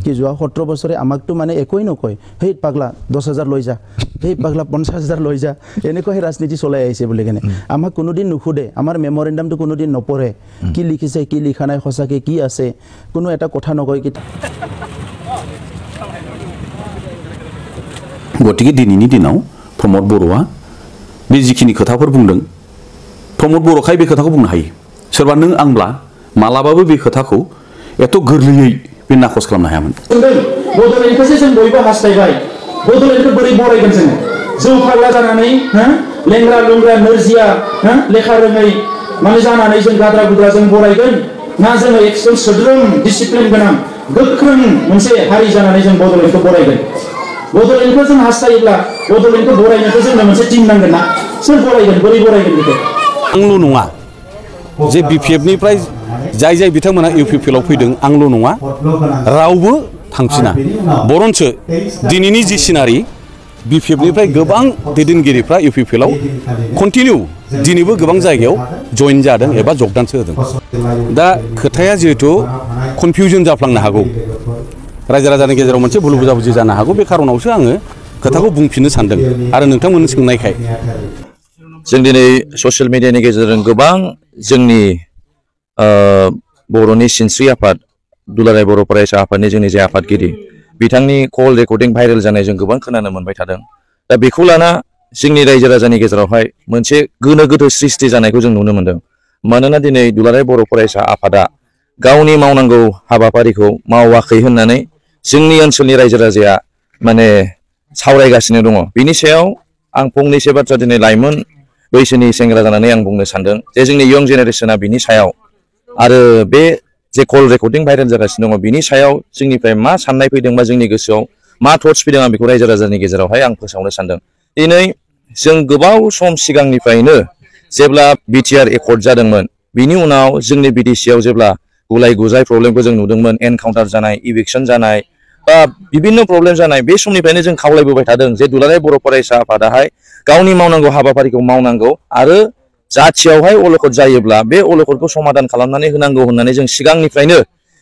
কি যোৱা 17 বছৰে আমাকতো মানে একোই নকয় হেই পাগলা 10,000 লৈ যা হেই পাগলা 50,000 লৈ যা এনেকৈ ৰাজনীতি চলাই আহিছে বুলি কেনে আমাক কোনোদিন নুখুদে আমাৰ মেমৰেন্ডামটো কোনোদিন নপঢ়ে কি লিখিছে কি লিখা নাই সঁচাকে কি আছে কোনো এটা কথা নকয় কি गतिके दिनैनि दिनाव प्रमद बर'आ बे जिखिनि खोथाफोर बुंदों प्रमद बर'खाय बे खोथाखौ बुंनो हायो सोरबा नों आंब्ला मालाबाबो बे खोथाखौ एथ' गोरलैयै बे नाखस खालामनो हायामोन बड'लेण्डखौसो जों बयबो हास्थायबाय बड'लेण्डखौ बोरै बरायगोन जोङो जौ फाग्ला जानानै लेंग्रा लुंग्रा नोरजिया लेखा रोङै माने जानानै जों गाद्रा गुद्रा जों बरायगोन ना जोङो एकदम सोद्रोम डिसिप्लिन गोनां गोख्रों मोनसे हारि जानानै जों बड'लेण्डखौ बरायगोन बड'लेण्डखौ जों हास्थायोब्ला बड'लेण्डखौ बरायनोथ' जोंनो मोनसे टीम नांगोन ना सोर बरायगोन बोरै बरायगोन बेखौ आंल' नङा जे बिपिएफनिफ्राय जाय जाय बिथांमोना इउपिपिएलआव फैदों आंल' नङा रावबो थांफिना बरन्सो दिनैनि जि सिनारि बिपिएफनिफ्राय गोबां दैदेनगिरिफ्रा इउपिपिएलआव कन्टिनिउ दिनैबो गोबां जायगायाव जइन जादों एबा जगदानसो होदों दा खोथाया जिहेतु कनफिउजन जाफ्लांनो हागौ रायजो राजानि गेजेराव मोनसे भुल बुजाबुजि जानो हागौ बे खारनावसो आङो खोथाखौ बुंफिननो सानदों आरो नोंथांमोननो सोंनायखाय जों दिनै ससियेल मिडियानि गेजेरजों गोबां जोंनि बर'नि सिनस्रि आफाद दुलाराय बर' फरायसा आफादनि जोंनि जे आफादगिरि बिथांनि कल रेकर्डिं भाइरेल जानाय जों गोबां खोनानो मोनबाय थादों दा बेखौ लाना जोंनि रायजो राजानि गेजेरावहाय मोनसे गोनो गोथो सृष्टि जानायखौ जों नुनो मोनदों मानोना दिनै दुलाराय बर' फरायसा आफादा गावनि मावनांगौ हाबाफारिखौ मावाखै होननानै जोंनि ओनसोलनि रायजो राजाया माने सावरायगासिनो दङ बिनि सायाव आं फंनैसो बाथ्रा दिनै लाइमोन बैसोनि सेंग्रा जानानै आं बुंनो सानदों जे जोंनि यंग जेनेरेशना बिनि सायाव आरो बे जे कल रेकर्डिं भाइरेल जागासिनो दङ बिनि सायाव जोंनिफ्राय मा साननाय फैदों बा जोंनि गोसोआव मा थट्स फैदों आं बेखौ रायजो राजानि गेजेरावहाय आं फोसावनो सानदों दिनै जों गोबाव सम सिगांनिफ्रायनो जेब्ला बिटिआर एकर्ड जादोंमोन बिनि उनाव जोंनि बिटिसिआव जेब्ला गुलाय गुजाय प्रब्लेमखौ जों नुदोंमोन एनकाउन्टार जानाय इभिक्सन जानाय बा बिभिन्न प्रब्लेम जानाय बे समनिफ्रायनो जों खावलायबोबाय थादों जे दुलाराय बर' फरायसा आफादाहाय गावनि मावनांगौ हाबाफारिखौ मावनांगौ आरो जाथियावहाय अलखद जायोब्ला बे अलखदखौ समाधान खालामनानै होनांगौ होननानै जों सिगांनिफ्रायनो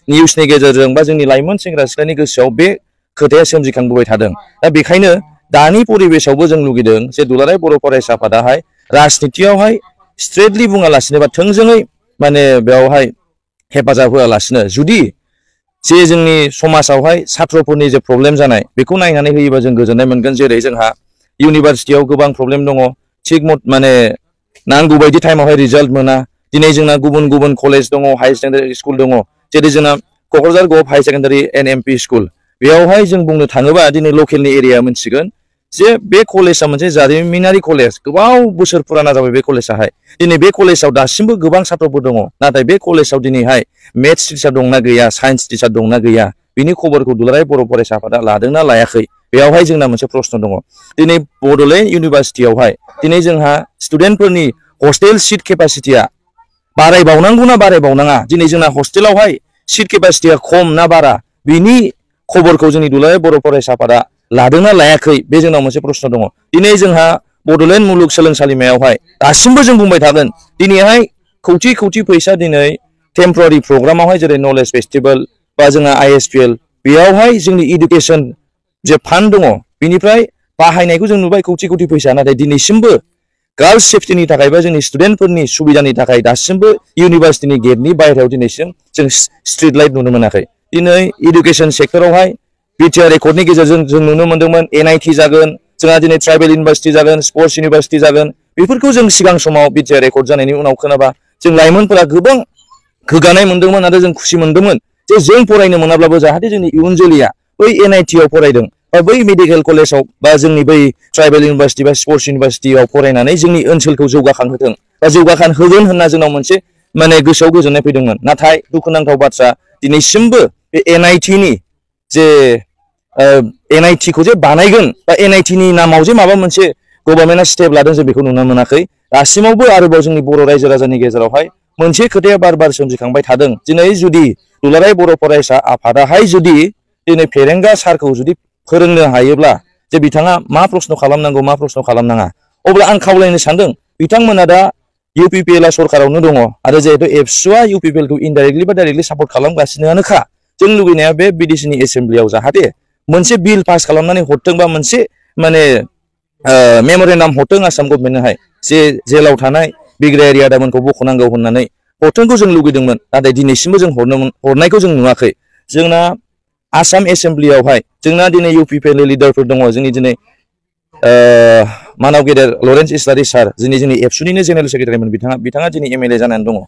निउसनि गेजेरजों बा जोंनि लाइमोन सेंग्रा सिख्लानि गोसोआव बे खोथाया सोमजिखांबोबाय थादों दा बेखायनो दानि परिबेसावबो जों लुगैदों जे दुलाराय बर' फरायसा आफादाहाय राजनितियावहाय स्ट्रेटलि बुङालासिनो बा थोंजोङै माने बेयावहाय हेफाजाब होआलासिनो जुदि जे जोंनि समाजावहाय सात्रफोरनि जे प्रब्लेम जानाय बेखौ नायनानै होयोबा जों गोजोननाय मोनगोन जेरै जोंहा इउनिभारसिटियाव गोबां प्रब्लेम दङ थिग माने नांगौ बायदि टाइमावहाय रिजाल्ट मोना दिनै जोंना गुबुन गुबुन कलेज दङ हाई सेकेन्डारि स्कुल दङ जेरै जोंना क'क्राझार गभ हाई सेकेन्डारि एनएमपि स्कुल बेयावहाय जों बुंनो थाङोबा दिनै लकेलनि एरिया मोनसिगोन जे बे कलेजआ मोनसे जारिमिनारि कलेज गोबाव बोसोर फुराना जाबाय बे कलेजआहाय दिनै बे कलेजआव दासिमबो गोबां सात्रफोर दङ नाथाय बे कलेजआव दिनैहाय मेथ्स टिचार दंना गैया साइन्स टिचार दंना गैया बिनि खबरखौ दुलाराय बर' फरायसा आफादा लादोंना लायाखै बेयावहाय जोंना मोनसे प्रश्न दङ दिनै बड'लेण्ड इउनिभारसिटियावहाय दिनै जोंहा स्टुडेन्टफोरनि हस्टेल सिट केपासिटिया बारायबावनांगौ ना बारायबावनाङा दिनै जोंना हस्टेलावहाय सिट केपासिटिया खम ना बारा बिनि खबरखौ जोंनि दुलाराय बर' फरायसा आफादा लादोंना लायाखै बे जोंनाव मोनसे प्रश्न दङ दिनै जोंहा बड'लेण्ड मुलुगसोलोंसालिमायावहाय दासिमबो जों बुंबाय थागोन दिनैहाय खौथि खौथि फैसा दिनै टेम्परारि प्रग्रामावहाय जेरै नलेज फेस्टिभेल बा जोंहा आइएसपिएल बेयावहाय जोंनि इडुकेसन जे फान्ड दङ बिनिफ्राय बाहायनायखौ जों नुबाय खौथि खौथि फैसा नाथाय दिनैसिमबो गार्लस सेफ्टिनि थाखाय बा जोंनि स्टुडेन्टफोरनि सुबिदानि थाखाय दासिमबो इउनिभारसिटिनि गेटनि बायहेरायाव दिनैसिम जों स्ट्रिट लाइट नुनो मोनाखै दिनै इडुकेसन सेक्टरावहाय बिटिआर एकर्डनि गेजेरजों जों नुनो मोन्दोंमोन एनआइटि जागोन जोंहा दिनै ट्राइबेल इउनिभारसिटि जागोन स्पर्ट्स इउनिभारसिटि जागोन बेफोरखौ जों सिगां समाव बिटिआर एकर्ड जानायनि उनाव खोनाबा जों लाइमोनफोरा गोबां गोगानाय मोन्दोंमोन आरो जों खुसि मोन्दोंमोन जे जों फरायनो मोनाब्लाबो जाहाथे जोंनि इयुन जोलैया बै एनआइटिआव फरायदों बा बै मेडिकेल कलेजाव बा जोंनि बै ट्राइबेल इउनिभारसिटि बा स्पर्ट्स इउनिभारसिटियाव फरायनानै जोंनि ओनसोलखौ जौगाखांहोथों बा जौगाखांहोगोन होनना जोंनाव मोनसे माने गोसोआव गोजोननाय फैदोंमोन नाथाय दुखुनांथाव बाथ्रा दिनैसिमबो बे एनआइटिनि जे एनआइटिखौ जे बानायगोन बा एनआइटिनि नामाव जे माबा मोनसे गभर्नमेन्टआ स्टेप लादों जों बेखौ नुनो मोनाखै दासिमावबो आरोबाव जोंनि बर' रायजो राजानि गेजेरावहाय मोनसे खोथाया बार बार सोमजिखांबाय थादों दिनै जुदि दुलाराय बर' फरायसा आफादाहाय जुदि दिनै फेरेंगा सारखौ जुदि फोरोंनो हायोब्ला जे बिथाङा मा प्रश्न खालामनांगौ मा प्रश्न खालामनाङा अब्ला आं खावलायनो सानदों बिथांमोना दा इउपिपिएलआ सरकारावनो दङ आरो जिहेतु एबसुआ इउपिपिएलखौ इनडाइरेक्टलि बा डाइरेक्टलि सापर्ट खालामगासिनोआनोखा जों लुगैनाया बे बिटिसिनि एसेम्ब्लियाव जाहाथे मोनसे बिल पास खालामनानै हरथों बा मोनसे माने मेम'रेन्डाम हरथों आसाम गभर्नमेन्टनोहाय जे जेलाव थानाय बिग्रायारि आदामोनखौ बख'नांगौ होननानै हरथोंखौ जों लुगैदोंमोन नाथाय दिनैसिमबो जों हरनायखौ जों नुवाखै जोंना आसाम एसेम्ब्लियावहाय जोंना दिनै UPPL लिडारफोर दङ जोंनि दिनै मानाव गेदेर लरेन्स इस्लारि सार जोंनि एबसुनिनो जेनेरेल सेक्रेटारिमोन बिथाङा दिनै MLA जानानै दङ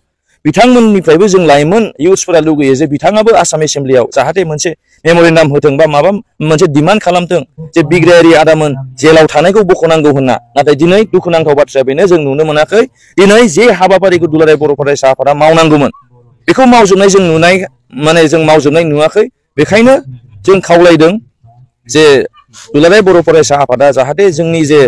बिथांमोननिफ्रायबो जों लाइमोन इउथ्सफोरा लुगैयो जे बिथाङाबो आसाम एसेम्ब्लियाव जाहाथे मोनसे मेम'रेन्डाम होथों बा माबा मोनसे डिमान्ड खालामथों जे बिग्रायारि आदामोन जेलाव थानायखौ बख'नांगौ होनना नाथाय दिनै दुखुनांथाव बाथ्राया बेनो जों नुनो मोनाखै दिनै जे हाबाफारिखौ दुलाराय बर' फरायसा आफादा मावनांगौमोन बेखौ मावजोबनाय जों मावजोबनाय नुवाखै बेखायनो जों खावलायदों जे दुलाराय बर' फरायसा आफादा जाहाथे जोंनि जे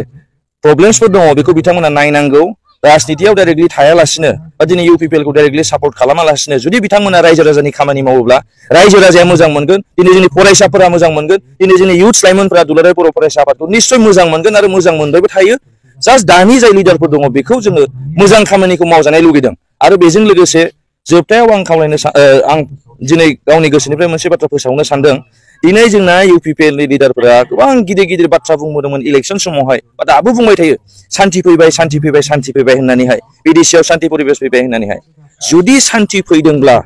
प्रब्लेम्सफोर दङ बेखौ बिथांमोना नायनांगौ राजनितियाव डाइरेक्टलि थायालासिनो बा दिनै UPPL खौ डाइरेक्टलि सापर्ट खालामालासिनो जुदि बिथांमोना रायजो राजानि खामानि मावोब्ला रायजो राजाया मोजां मोनगोन दिनै जोंनि फरायसाफोरा मोजां मोनगोन दिनै जोंनि इउथ्स लाइमोनफोरा दुलाराय बर' फरायसा आफादखौ निश्चय मोजां मोनगोन आरो मोजां मोनबायबो थायो जास्ट दानि जाय लिडारफोर दङ बेखौ जोङो मोजां खामानिखौ मावजानाय लुगैदों आरो बेजों लोगोसे जोबथायाव आं खावलायनो आं दिनै गावनि गोसोनिफ्राय मोनसे बाथ्रा फोसावनो सानदों दिनै जोंना UPPL नि लिडारफोरा गोबां गिदिर गिदिर बाथ्रा बुंबोदोंमोन इलेक्सन समावहाय बा दाबो बुंबाय थायो सान्थि फैबाय होननानैहाय बिडिसिआव सान्थि परिबेस फैबाय होननानैहाय जुदि सान्थि फैदोंब्ला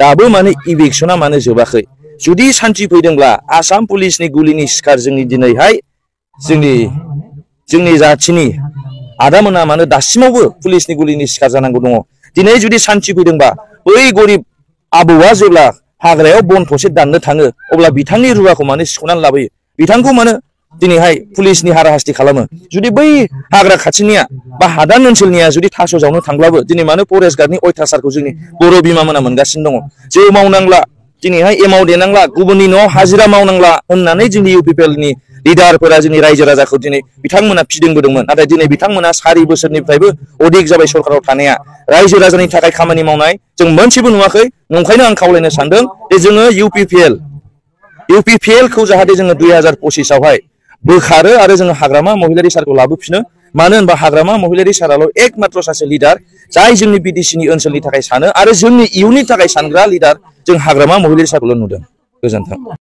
दाबो माने इलेक्सना मानो जोबाखै जुदि सान्थि फैदोंब्ला आसाम पुलिसनि गुलिनि शिकार जोंनि दिनैहाय जोंनि जाथिनि आदामोना मानो दासिमावबो पुलिसनि गुलिनि शिकार जानांगौ दङ दिनै जुदि सान्थि फैदोंबा बै गरिब आबौआ जेब्ला हाग्रायाव बन थसे दाननो थाङो अब्ला बिथांनि रुवाखौ मानो सिख'नानै लाबोयो बिथांखौ मानो दिनैहाय पुलिसनि हाराहास्ति खालामो जुदि बै हाग्रा खाथिनिया बा हादान ओनसोलनिया जुदि थास' जावनो थांब्लाबो दिनै मानो फरेस्ट गार्डनि अयथासारखौ जोंनि बर' बिमामोना मोनगासिनो दङ जौ मावनांला दिनैहाय एमाव देनांला गुबुननि न'आव हाजिरा मावनांला होननानै जोंनि UPPL नि लिडारफोरा जोंनि रायजो राजाखौ दिनै बिथांमोना फिदिंबोदोंमोन नाथाय दिनै बिथांमोना 4 बोसोरनिफ्रायबो अधिक जाबाय सरकाराव थानाया रायजो राजानि थाखाय खामानि मावनाय जों मोनसेबो नुवाखै नंखायनो आं खावलायनो सानदों जे जोङो UPPL खौ जाहाथे जोङो 2025 आवहाय बोखारो आरो जोङो हाग्रामा महिलारि सारखौ लाबोफिनो मानो होनबा हाग्रामा महिलारि साराल' एकमात्र सासे लिडार जाय जोंनि बिटिसिनि ओनसोलनि थाखाय सानो आरो जोंनि इयुननि थाखाय सानग्रा लिडार जों हाग्रामा महिलारि सारखौल' नुदों गोजोन्थों